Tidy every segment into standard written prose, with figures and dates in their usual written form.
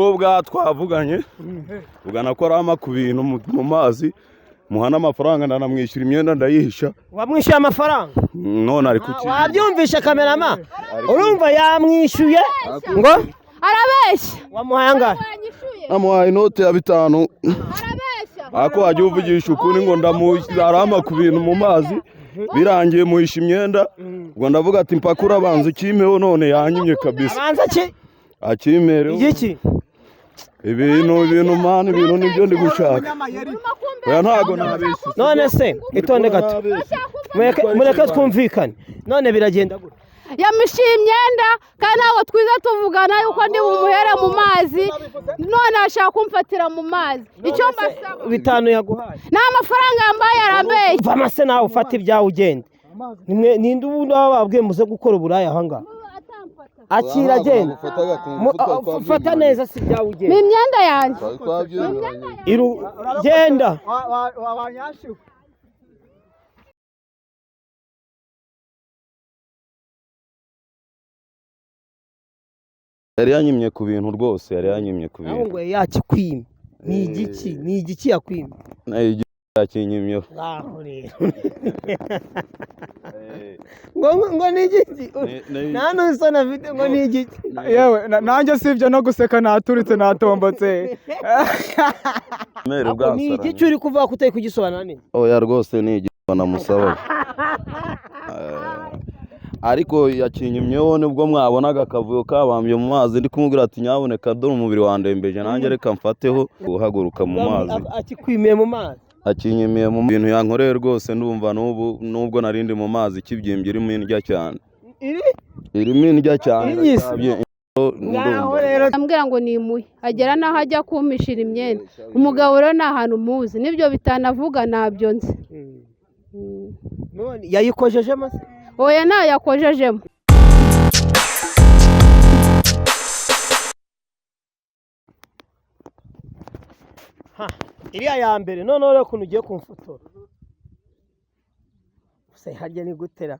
Umukobwa twavuganye ugana ko arama ku bintu mu mazi, muha n'amafaranga, ndanamwishyura imyenda ndayihisha. Wamwishyuye amafaranga? None ari kuki? Wabyumvishe, cameraman? Urumva yamwishyuye ngo Arabeshya. Wamuhaye angahe? Wanyishuye. Namuhaye inote ya 5. Arabeshya. Ariko wajya uvugisha ukuri ngo arama ku bintu mu mazi, birangiye muhisha imyenda, ubwo ndavuga ati mpaka urabanza ukimpeho, none yanyimye kabisa. Abanza ki? Akimereho. Igiki? Ibintu man, ibintu nibyo ndi gushaka. Oya, ntago nabeshye. None se itonde gato. Mureke twumvikane. None biragenda gute? Yamishiye imyenda kandi ntabwo twiza tuvugana yuko ndi bumuhere mu mazi, none ashaka kumfatira mu mazi. Icyo mbasaba 5 yaguhaye? Nta mafaranga yambaye, arambeshya. Mva amase nawe ufate ibyawe ugende. Nimwe ninde ubundi baba babwiye muze gukora uburaya aha ngaha? Akira, agenda. Fata neza, si ibyawe, Ni ugenda. imyenda yanjye. Iru genda. Yari yanyimye ku bintu rwose, yari yanyimye ku Nawe bintu. ngo yakikwimye, ni igiki? Ni igiki yakwimye? Nayo yakinyimyeho. Ngaho rero, ngo ni igiki? Nta n'isoni afite, ngo ni igiki? Yewe, nanjye si ibyo no guseka, naturitse, natombotse. Mere. Ahubwo ni igiki uri kuvuga ko utari kugisobanura neza? Oya rwose, ni igiki namusaba, ariko yakinyimyeho nibwo mwabonaga akavuyo kabambye mu mazi, ndi kumubwira ati nyabuneka dore umubiri wandembeje, nanjye reka mfateho guhaguruka mu mazi. Akikwimiye mu mazi? Akinyimiye mu bintu yankoreye rwose, ndumva n'ubu nubwo narindi mu mazi kibyimbye, irimo indya cyane. Iri? Irimo indya cyane. Inyise. Ndumva. Ngaho rero. Ambwira ngo nimuhe, agera n'aho ajya kumpishira imyenda. Umugabo rero ni ahantu muzi n'ibyo bitanavuga ntabyo nzi. None yayikojejemo se? Oya, ntayo yakojejemo. Ha, iriya ya mbere. Noneho rero ukuntu ugiye kumfotora gusa harya ni gutera.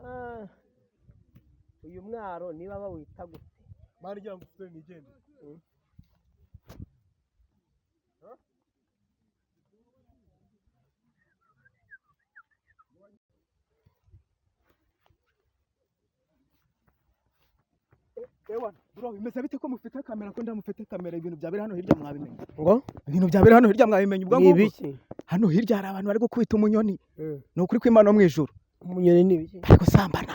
Ah, uyu mwaro niba bawita gute? Ewa bro, bimeze bite ko mufite kamera, ko ndamufite kamera? Ibintu byabera hano hirya mwabimenye? Ngo? Ibintu byabera hano hirya mwabimenye ubwo Ni ngubwo? ibiki? Hano hirya hari abantu bari gukubita umunyoni, ni ukuri kw'Imana no mu ijuru. Umunyoni ni ibiki? Bari gusambana.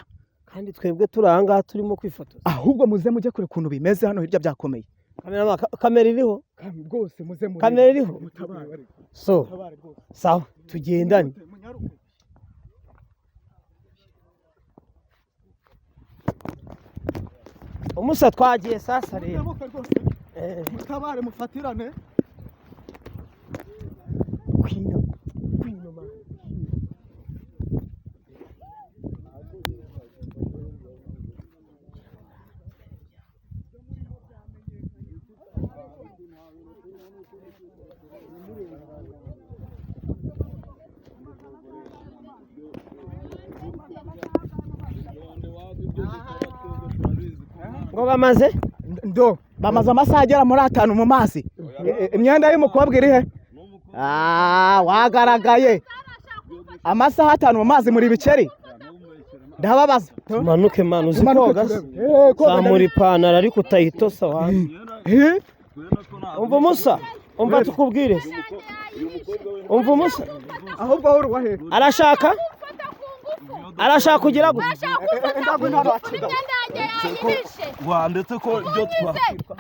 Kandi twebwe turi aha ngaha turimo kwifotoza. Ahubwo muze mujye kure ukuntu bimeze hano hirya, byakomeye. Kamera iriho? Rwose muze murebe. Kamera iriho? Mutabare. So Mutabare rwose. sawa, tugendane. Munyaruke. Umusa, twagiye sasa rero. Munyaruke rwose. Mutabare, mufatirane. Kwino kwino man. Ngo bamaze Ndo bamaze amasaha agera muri 5 mu mazi. Imyenda y'umukobwa iri he? Ah, wagaragaye amasaha 5 mu mazi muri bikeri, ndababaza. Tumanuke man, uzi Tumanuke koga se? turebe. Koga. Zamura ipantaro ariko utayitosa wa. Eh? Umva umusa, umva tukubwire se. Umva umusa. Ahubwo wowe uri uwahe? Arashaka kugira gute? Ashaka kumfata ku ngufu. Imyenda yanjye yanyihishe. Wa, ndetse ko ibyo twa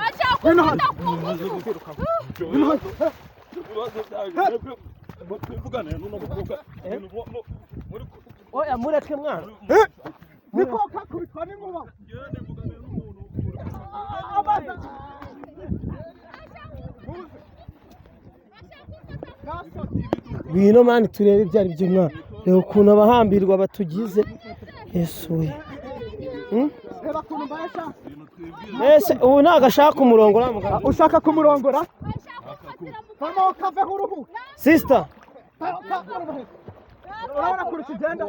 Ashaka kumfata ku ngufu. Oya, mureke mwana. Niko kakubitwa n'inkuba. Ngwino man, turebe ibyo ari byo mwana. Reba ukuntu abahambirwa batugize. Yesu we! Reba ukuntu mbaye sha. Ese ubu ntabwo ashaka umurongo uriya mugabo? Ushaka kumurongora? Ashaka kumfatira mu Vamo kaveho uruhu. Sister. Urabona kuri kigenda.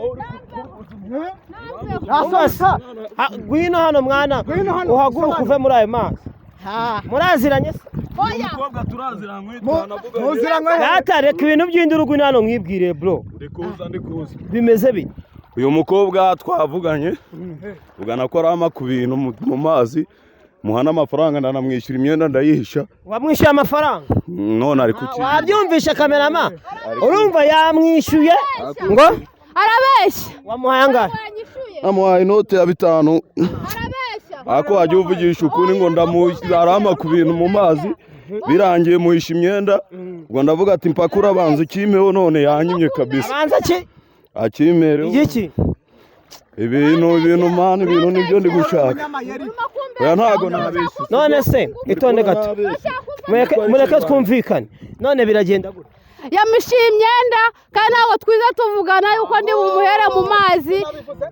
Umasa, ngwino hano mwana, Ngwino hano, uhaguruke uve muri ayo mazi. Muraziranye se? Oya. Umukobwa turaziranywe. Muziranywe. Data, reka ibintu by'induru, ngwino hano mwibwire bro. Ndikuza, ndikuza. Bimeze bite? Uyu mukobwa twavuganye, ugana ko arama ku bintu mu mazi, muha n'amafaranga, ndanamwishyura imyenda ndayihisha. Wamwishyuye amafaranga? None ari kuki? Wabyumvishe kamerama? Urumva yamwishyuye ngo Arabeshya. Wamuhaye angahe? Wanyishuye. Namuhaye inote ya 5. Arabeshya. Ako wajya uvugisha ukuri ngo arama ku bintu mu mazi, birangiye muhisha imyenda. Ubwo ndavuga ati mpaka urabanza ukimpeho, none yanyimye kabisa. Abanza ki? Akimereho. Igiki? Ibintu mani, ibintu nibyo ndi gushaka. Oya, ntago nabeshye. None se itonde gato, mureke twumvikane. None biragenda gute? Yamushiye imyenda kandi ntabwo twiza tuvugana yuko ndi bumuhere mu mazi,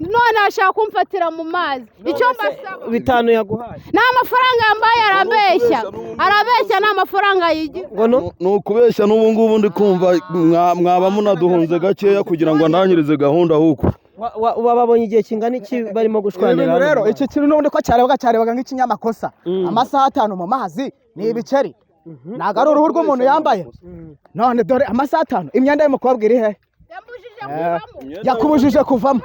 none ashaka kumfatira mu mazi. Icyo mbasaba, 5 yaguhaye nta mafaranga yambaye. Arabeshya, arabeshya, nta mafaranga yigira. Ngo no Ni ukubeshya. N'ubu ngubu ndi kumva mwaba munaduhunze gakeya kugira ngo ndangirize gahunda ahubwo. Wababonye igihe kingana iki barimo Ibi gushwanira bintu hano rero mu mazi? iki kintu n'ubundi ko cyarebaga nk'ikinyamakosa. Amasaha 5 mu mazi ni ibiceri, ntabwo ari uruhu rw'umuntu yambaye. None dore amasaha 5, imyenda y'umukobwa iri he? Yambujije kuvamo. Yakubujije kuvamo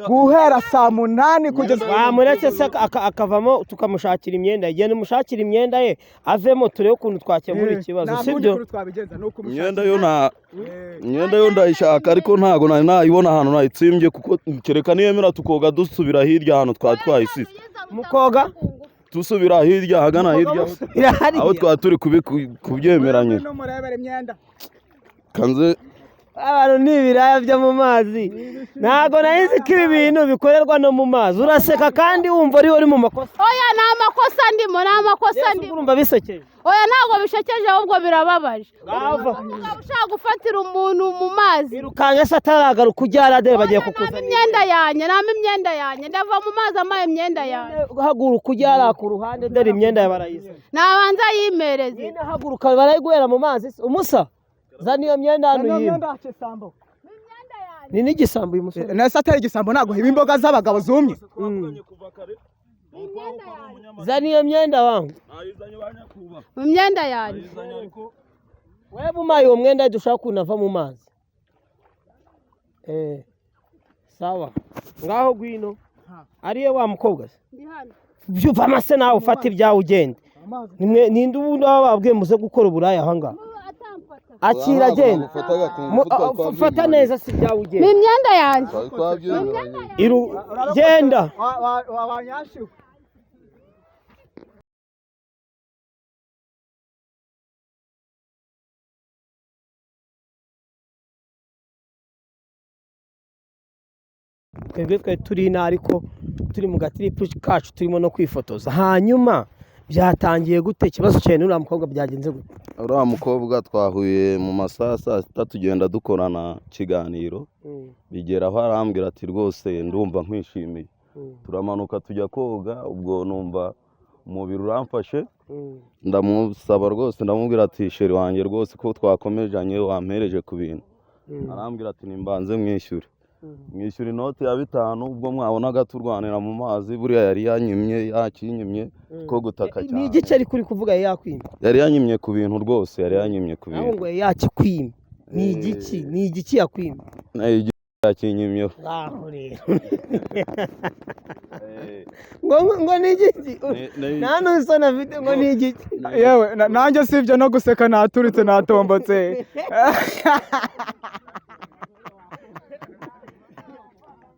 guhera saa 8 kugeza Wamuretse se akavamo tukamushakira imyenda? Genda umushakira imyenda ye avemo, turebe ukuntu twakemura ikibazo. Nta kundi Sibyo? kuntu twabigenza, ni ukumushakira. Imyenda yo ndayishaka, ariko ntago nari nayibona ahantu nayitsimbye, kuko kereka niyemera tukoga dusubira hirya ahantu twari twayisize. Mukoga? Dusubira hirya, ahagana hirya Irahari. aho twari turi kubyemeranya. Ngwino murebere imyenda. Kanze. Abantu ni ibiraya byo mu mazi. Ntabwo nari ko ibi bintu bikorerwa no mu mazi. Uraseka kandi wumva ari uri mu makosa. Oya, nta makosa ndimo, nta makosa Yesu, ndimo. urumva bisekeje? Oya, ntabwo bishekeje, ahubwo birababaje. Ngava. Umugabo ushaka gufatira umuntu mu mazi. Irukanka se ataragaruka, ujya dore bagiye Oya, nta kukuzanira. imyenda yanjye, nta imyenda yanjye. Ndava mu mazi amaye imyenda yanjye. Haguruka ujya ku ruhande, dore imyenda ya barayiza. Nabanza yimereze. Nyine haguruka, barayiguhera mu mazi se. Umusa, zana iyo myenda hano Zana iyo yimwe. myenda yacu. Ni n'igisambo uyu musore. Nese atari igisambo, ntabwo hiba imboga z'abagabo zumye. Zana iyo myenda wangu. Mu myenda yanjye. Wewe umaye uwo mwenda dushaka kunava mu mazi. Sawa, ngaho gwino. Ariye wa mukobwa se? Ndi hano. Byumva amase nawe ufata ibyawe ugende. Nimwe ninde ubundi baba babwiye muze gukora uburaya aha ngaha? Akira agenda. Fata neza si ibyawe Ni ugende. imyenda yanjye. Genda. Wanyashiwe. Twebwe twari turi ino, ariko turi mu gatiripu kacu, turimo no kwifotoza. Hanyuma byatangiye gute? Ikibazo cyawe n'uriya mukobwa byagenze gute? Uriya mukobwa twahuye mu masaha saa 6, tugenda dukorana ikiganiro, bigera aho arambwira ati rwose ndumva nkwishimiye. Turamanuka tujya koga, ubwo numva umubiri uramfashe, ndamusaba rwose, ndamubwira ati chérie wanjye rwose ko twakomejanye wampereje ku bintu. Arambwira ati nimbanze mwishyure. Mwishyura inoti ya 5. Ubwo mwabonaga turwanira mu mazi, buriya yari yanyimye, yakinyimye ko gutaka Ni cyane. igice ariko uri kuvuga yari yakwimye? Yari yanyimye ku bintu rwose, yari yanyimye ku Nawe bintu. ngo yari yakikwimye, ni igiki? Ni igiki yakwimye? Yakinyimyeho. Ngaho rero, ngo ni igiki? Nta n'isoni afite, ngo ni igiki? Yewe, nanjye si ibyo no guseka, naturitse, natombotse.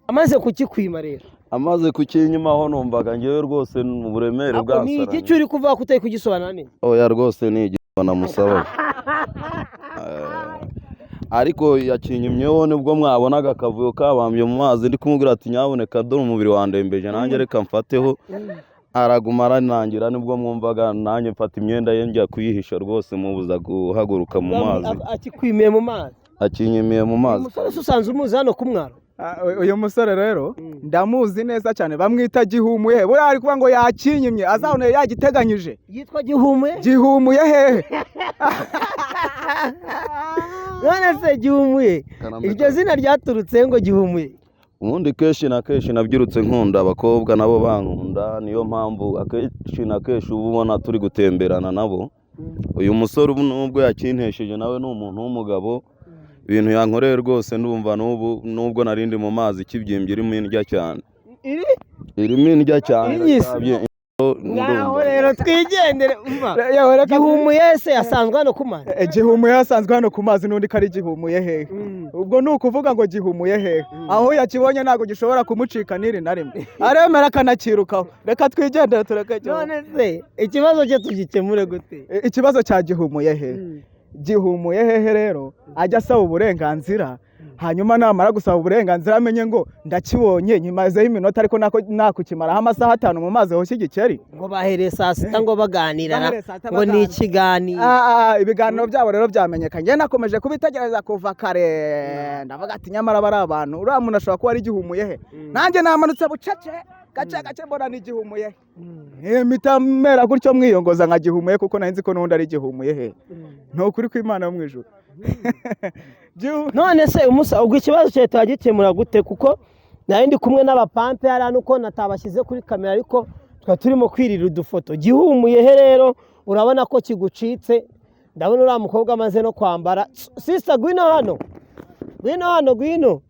Amaze kukikwima rero? Amaze kukinyimaho numvaga ngewe rwose mu buremere Ahubwo ni bwansaranye. igiki uri kuvuga ko utari kugisobanura neza? Oya, rwose ni igiki namusaba, ariko yakinyimyeho nibwo mwabonaga akavuyo kabambye mu mazi, ndi kumubwira ati nyaboneka dore umubiri wandembeje, nanjye reka mfateho. Araguma aranangira, nibwo mwumvaga nanjye mfata imyenda ye njya kuyihisha, rwose mubuza guhaguruka mu mazi. Akikwimiye mu mazi? Akinyimiye mu mazi. Umusore se usanzwe umuzi hano ku mwaro? Uyu musore rero ndamuzi neza cyane, bamwita Gihumuye. Buriya ari kuvuga ngo yakinyimye, azabona yagiteganyije. Yitwa Gihumuye? Gihumuye hehe? None se Gihumuye, iryo zina ryaturutse ngo Gihumuye? Ubundi kenshi na kenshi nabyirutse nkunda abakobwa, nabo bankunda, niyo mpamvu akenshi na kenshi uba ubona turi gutemberana nabo. Uyu musore ubu nubwo yakintesheje, nawe ni umuntu w'umugabo. Ibintu yankoreye rwose ndumva n'ubu, nubwo narindi mu mazi, kibyimbye, irimo indya cyane. Iri? Irimo indya cyane. Inyisi. Ndumva. Ngaho rero twigendere, umva. Yewe, reka. Gihumuye se asanzwe hano ku mazi? Gihumuye asanzwe hano ku mazi, n'undi ko ari Gihumuye hehe? Ubwo ni ukuvuga ngo Gihumuye hehe, aho yakibonye ntabwo gishobora kumucika n'iri na rimwe, aremera akanakirukaho. Reka twigendere, tureke Gihumuye. None se ikibazo cye tugikemure gute? Ikibazo cya Gihumuye hehe, Gihumuye hehe rero ajya asaba uburenganzira, hanyuma namara gusaba uburenganzira amenye ngo ndakibonye nyimazeho iminota, ariko nakukimaraho amasaha 5 mu mazi hoshye igikeri. Ngo bahereye saa sita ngo baganira, Bahereye saa sita ngo ni baganira. ikiganiro. Ibiganiro byabo rero byamenyekanye. Njye nakomeje kubitegereza kuva kare, ndavuga ati nyamara bari abantu, uriya muntu ashobora kuba ari Gihumuye he. Nanjye namanutse bucece gake gake, mbona ni Gihumuye he, mpita mera gutyo mwiyongoza nka Gihumuye, kuko nari nzi ko n'ubundi ari Gihumuye he. Ni ukuri kw'Imana yo mu ijuru. None se umusa, ubwo ikibazo cyawe turagikemura gute? Kuko nari ndi kumwe n'abapampe hariya, nuko natabashyize kuri kamera, ariko twari turimo kwirira udufoto. Gihumuye he rero urabona ko kigucitse. Ndabona uriya mukobwa amaze no kwambara. Sisita, ngwino hano, ngwino hano, ngwino.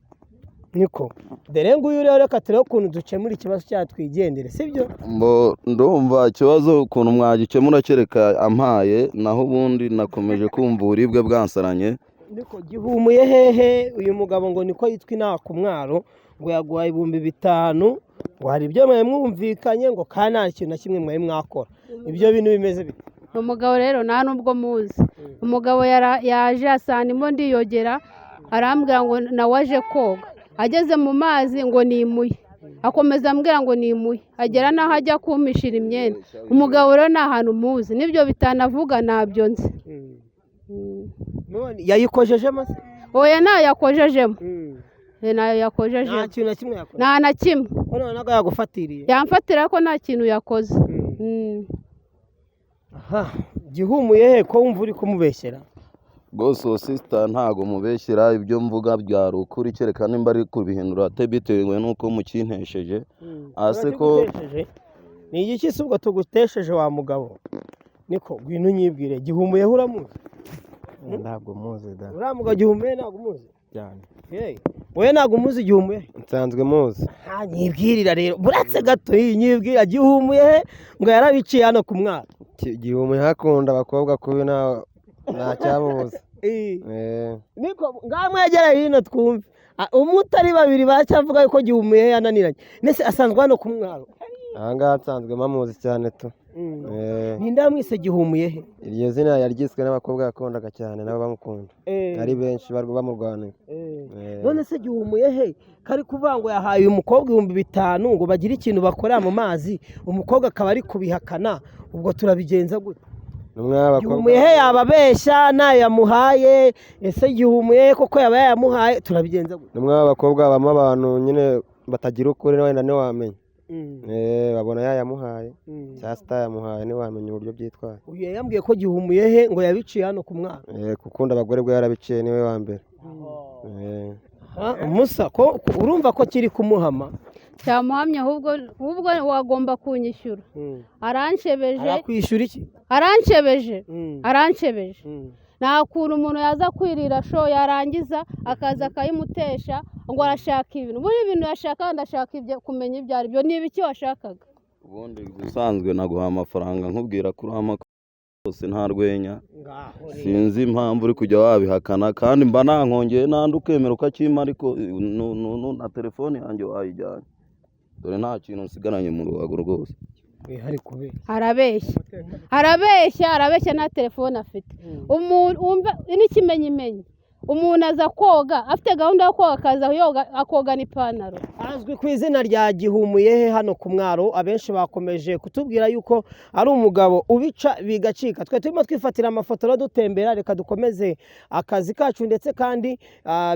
Niko dore nguyu rero, reka turebe ukuntu dukemura ikibazo cyacu twigendere, sibyo? Mbo ndumva ikibazo ukuntu mwagikemura kereka ampaye, naho ubundi nakomeje kumva uburibwe bwansaranye. Niko Gihumuye hehe, uyu mugabo ngo niko yitwa inaha ku mwaro, ngo yaguhaye 5000, ngo hari ibyo mwari mwumvikanye, ngo kandi nta kintu na kimwe mwari mwakora. Ibyo bintu bimeze bite? Umugabo rero nta nubwo muzi. Umugabo yaje asanga ndimo ndiyogera, arambwira ngo nawe aje koga. Ageze mu mazi ngo nimuye, akomeza ambwira ngo nimuye, agera n'aho ajya kumpishira imyenda. Umugabo rero nta hantu muzi, n'ibyo bitanavuga ntabyo nzi. None yayikojejemo se? Oya, ntayo yakojejemo. Ntayo yakojejemo. Nta kintu na kimwe yakoze? Nta na kimwe. Ko noneho yagufatiriye? Yamfatira ko nta kintu yakoze. Aha, Gihumuye he, ko wumva uri kumubeshyera? Rwose uwo sisita ntago mubeshyira, ibyo mvuga byari ukuri, kereka nimba ari kubihindura te bitewe n'uko mukintesheje. Ase ko Turakigutesheje? Ni igiki se ubwo tugutesheje wa mugabo? Niko ngwino unyibwire, Gihumuye he uramuzi? Ntabwo muzi da. Uriya mugabo Gihumuye ntabwo umuzi? Cyane. Hey, wowe ntabwo umuzi Gihumuye he? Nsanzwe muzi. Ah, nyibwirira rero, buretse gato, iyi nyibwira Gihumuye he, ngo yarabiciye hano ku mwaro. Gihumuye hakunda abakobwa kubi, nta cyamubuza. Niko ngaho mwegera hino twumve. Umwe utari babiri baracyavuga yuko Gihumuye he yananiranye. Nese asanzwe hano ku mwaro? Aha ngaha nsanzwe mpamuzi cyane tu. Ninde wamwise Gihumuye he? Iryo zina yaryiswe n'abakobwa yakundaga cyane, nabo bamukunda ari benshi, bamurwanira. None se Gihumuye he kari kuvuga ngo yahaye uyu mukobwa 5000 ngo bagire ikintu bakorera mu mazi, umukobwa akaba ari kubihakana, ubwo turabigenza gute? N'umwe w'abakobwa. Gihumuye he yababeshya nayo yamuhaye? Ese Gihumuye he koko yaba yayamuhaye? Turabigenza gute? N'umwe w'abakobwa habamo abantu nyine batagira ukuri, wenda ntiwamenya. Babona yayamuhaye cyangwa se utayamuhaye, ntiwamenya uburyo byitwaye. Uyu yambwiye ko Gihumuye he ngo yabiciye hano ku mwaro. Gukunda abagore bwe yarabiciye, niwe wa mbere. Musa, ko urumva ko kiri kumuhama? Cyamuhamye, ahubwo wagomba kunyishyura. Aranshebeje. Arakwishyura iki? Aranshebeje, aranshebeje. Nta kuntu umuntu yaza kwirira sho, yarangiza akaza akayimutesha ngo arashaka ibintu. Buri ibintu yashaka, ndashaka ibyo kumenya ibyo ari byo. Ni ibiki washakaga? Ubundi ubusanzwe naguha amafaranga nkubwira ko uri rwose nta rwenya, sinzi impamvu uri kujya wabihakana, kandi mba nankongeye n'andi ukemera ukakimpa, ariko na telefone yanjye wayijyanye. Dore nta kintu nsigaranye mu ruhago rwose. Hari kubera. Arabeshya, arabeshya, arabeshya, nta telefone afite. Umuntu wumva n'ikimenyimenyi, Umuntu aza koga afite gahunda yo koga, akaza yoga akogana ipantaro. Azwi ku izina rya Gihumuyehe hano ku mwaro. Abenshi bakomeje kutubwira yuko ari umugabo ubica bigacika. Twe turimo twifatira amafoto no dutembera, reka dukomeze akazi kacu, ndetse kandi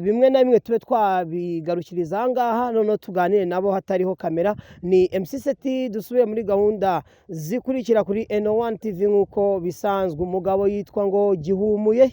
bimwe na bimwe tube twabigarukiriza aha ngaha, noneho tuganire nabo hatariho kamera. Ni MC Seti, dusubire muri gahunda zikurikira kuri Eno One TV nk'uko bisanzwe. Umugabo yitwa ngo Gihumuye.